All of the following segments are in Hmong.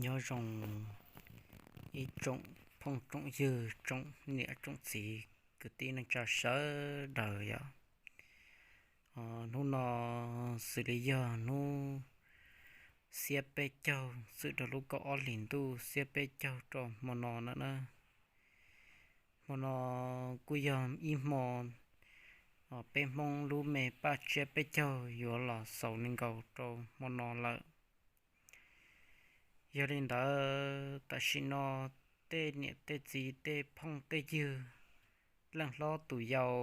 Nyob zoo ib tsoom phooj tsoom ywg, tsoom niam tsoom txiv, kwv tij neej tsa sawv daws yom. Hnub no xws li yog hnub xiab peb caug, txwm rau lub kaum ob hlis ntuj xiab peb caug rau hmo no na. Hmo no kuj yog ib hmo peb Hmoob lub me paj tsiab peb caug yuav los xaus li nkaus rau hmo no lawm. Yog li ntawd tam sim no tej niam tej txiv tej phooj tej ywg, leej hlob tus yau,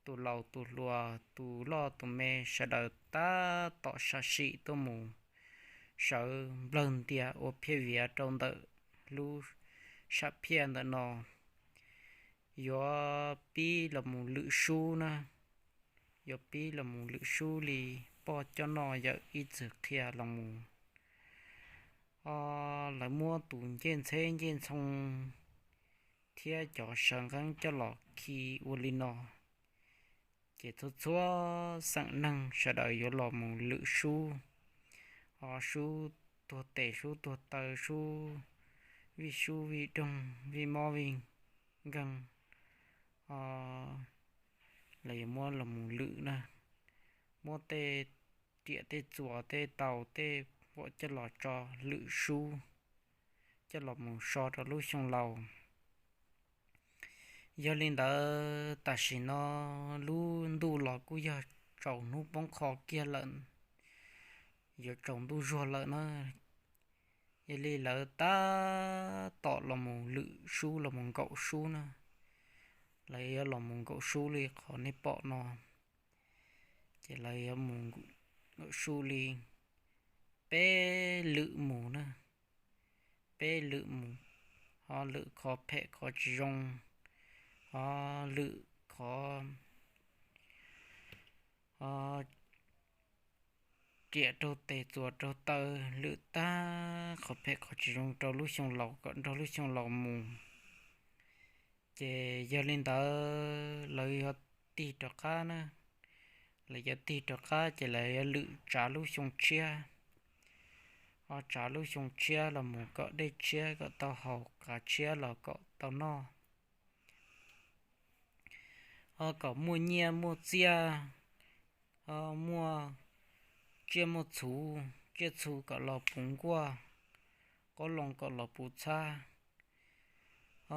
tus laus tus hluas, tus loj tus me, sawv daws tab tom sam sim tuaj mus sawv nplawg ntias ua phiaj viav rau ntawm lub sam phiaj ntawm no, yuav pib los mus lwm sub na. Yuav pib los mus lwm sub li poj coj noj yawm ib txwm qhia los mus. Lawv muab tus ncej ntxheb ncej ntxhoo thiab cov saw nqeeb coj los khi ua li no, ces txhua txhua xeem neeg sawv daws yuav los mus lwm sub, o sub tuag tes sub tuag taw sub, vij sub vij doog vij mob vij nkeeg, o lawv yuav muab los mus lwm na, muab tej riam tej txuas tej taus tej vuam coj los tso lwm sub, coj los mus so rau lub xyoo laus. Yog li ntawd tam sim no lub ntuj los kuj yog tsaus hnub poob qho kiag lawm, yuav tsaus ntuj zuag lawm na. Yog li lawv tab tom los mus lwm sub los mus nkaum sub na. Lawv yuav los mus nkaum sub li qhov nej pom no, ces lawv yuav mus nkaum sub li peb lwm mus na. Peb lwm mus, ho lwm qhov phem qhov tsis zoo, ho lwm qhov riam raug tes txuas raug taw, lwm tag qhov phem qhov tsis zoo rau lub xyoo laus kom nrog lub xyoo laus mus. Ces yog li ntawd lawv yuav tig rov qab na, lawv yuav tig rov qab ces lawv yuav lwm tsav lub xyoo tshiab, o tsav lub xyoo tshiab los mus kom dej tshiab kom tau haus, qav tshiab los kom tau noj, o kom muaj nyiaj muaj txiaj, o muaj tsiaj muaj txhu, tsiaj txhu kom los puv nkuaj, qoob loo kom los puv txhab,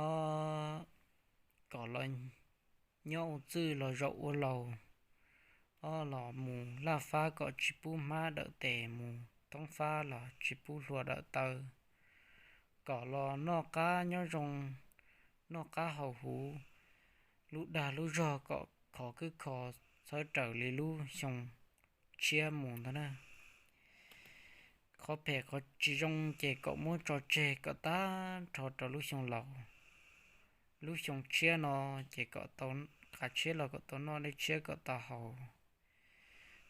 o kom los nyob ua txwj los zaum ua laus, o los mus laj fab kom tsis pub hmab dawm tes, mus thoob fab los tsis pub hlua dawm taw, kom los noj qab nyob zoo, noj qab haus huv, lub dag lub zog kom khov kwb kho txhawb raws li lub xyoo tshiab mus ntag na. Qhov phem qhov tsis zoo ces kom muab tso tseg kom tag nrho rau lub xyoo laus. Lub xyoo tshiab no ces kom tau qav tshiab los kom tau noj, dej tshiab kom tau haus.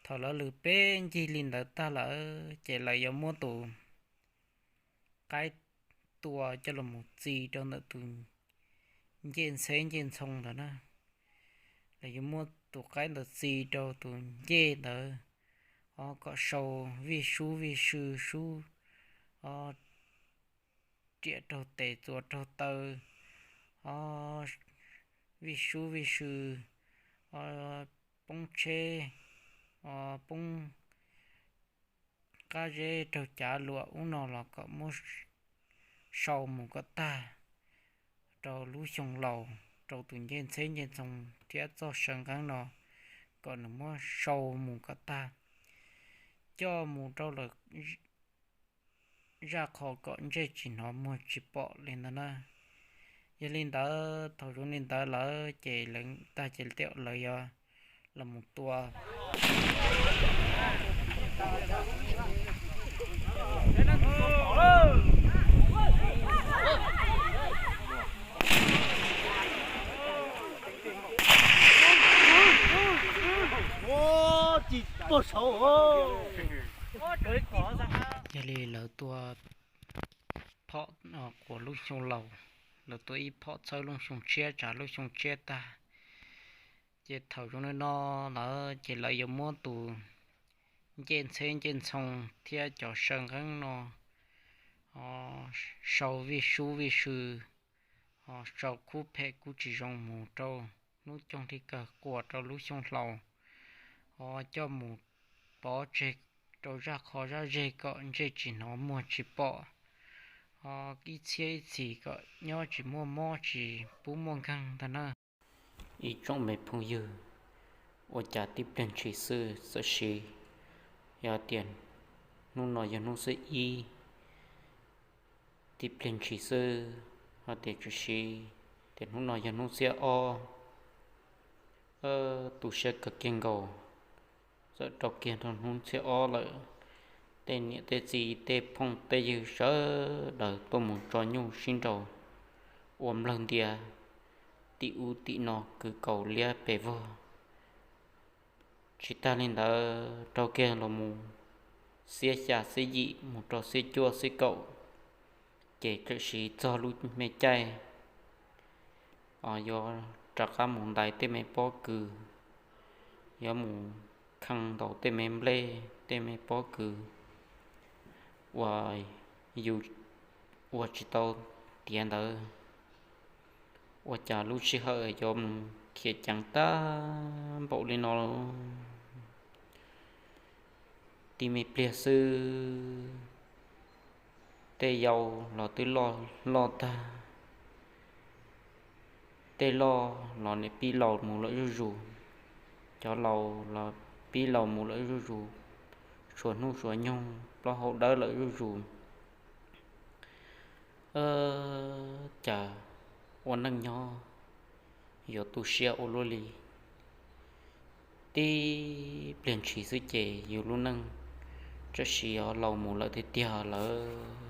Thaum lawv lwm peb ncig li ntawd tag lawm ces lawv yuav muab tus qaib tua coj los mus txi rau ntawm tus ncej ntxheb ncej ntxhoo ntawd na. Lawv yuav muab tus qaib ntawd txi rau tus ncej ntawd, o kom sau vij sub vij sw sub, o riam raug tes txuas raug taw, o vij sub vij sw, o poob tsheb, o poob qab zeb raug cav luam ub no los kom muab sau mus kom tag rau lub xyoo laus, rau tus ncej ntxheb ncej ntxhoo thiab txoj saw nqeeb no, kom nws muab sau mus kom tag, coj mus rau lawm zaj qho kom ntsej tsis hnov muag tsis pom li ntawd na. Yog li ntawd thaum zoo li ntawd lawm ces lawv tag ces tej lawv yuav los mus tua. Yog li lawv tua phom quas lub xyoo laus, lawv tua ib phom txhawb lub xyoo tshiab tsav lub xyoo tshiab tag, ces thaum zoo li no lawm ces lawv yuav muab tus ncej ntxheb ncej ntxhoo thiab cov saw nqeeb no Ho sau vij sub vij sw, ho sau khub phem kuj tsis zoo mus rau hnub coog li kawg quas rau lub xyoo hlau. Ho coj mus pov tseg rau zaj qhov zaj zeg kom ntsej tsis hnov muag tsis pom, ho ib txhiab ib txhis kom nyob tsis muaj mob tsis pub muaj nkeeg ntag na. Ib tsoom me phooj ywg, ua cas tib pliag ntshis xwb txawm siv, yog tias hnub no yog hnub xiab ib, tib pliag ntshis xwb, ho tias txawm siv tias hnub no yog hnub xiab ob, tu siab kawg kiag nkaus. Txawm rau kiag rau hnub xiab ob lawm, tej niam tej txiv tej phooj tej ywg sawv daws tuaj mus tso nyuj sib nraus ua nplawg ntia, tim ub tim no kwv kaus liab pes vog. Tsis tag li ntawd, rau kiag los mus xiab xya xiab yim mus rau xiab cuaj xiab kaum, ces txawm siv txog lub me caij yuav rov qab mus ntais tej me pob kws, yuav mus khee ntaus tej me nplej tej me pob kws uas yus ua tsis tau tiav ntawd. Ua cas lub sij hawm yuav mus khiav ceev tag npaum li no? Tib me pliag xwb, tej yau los twb loj loj tag, tej loj los nim pib laus mus lawm zuj zus, cov laus los pib laus mus lawm zuj zus, suav hnub suav nyoog plaub hau dawb lawm zuj zus. Cas ua neej nyob yuav tu siab ua luaj li. Tib pliag ntshis xwb ces yus lub neej txawm sim laus mus lawm tiag tiag lawm.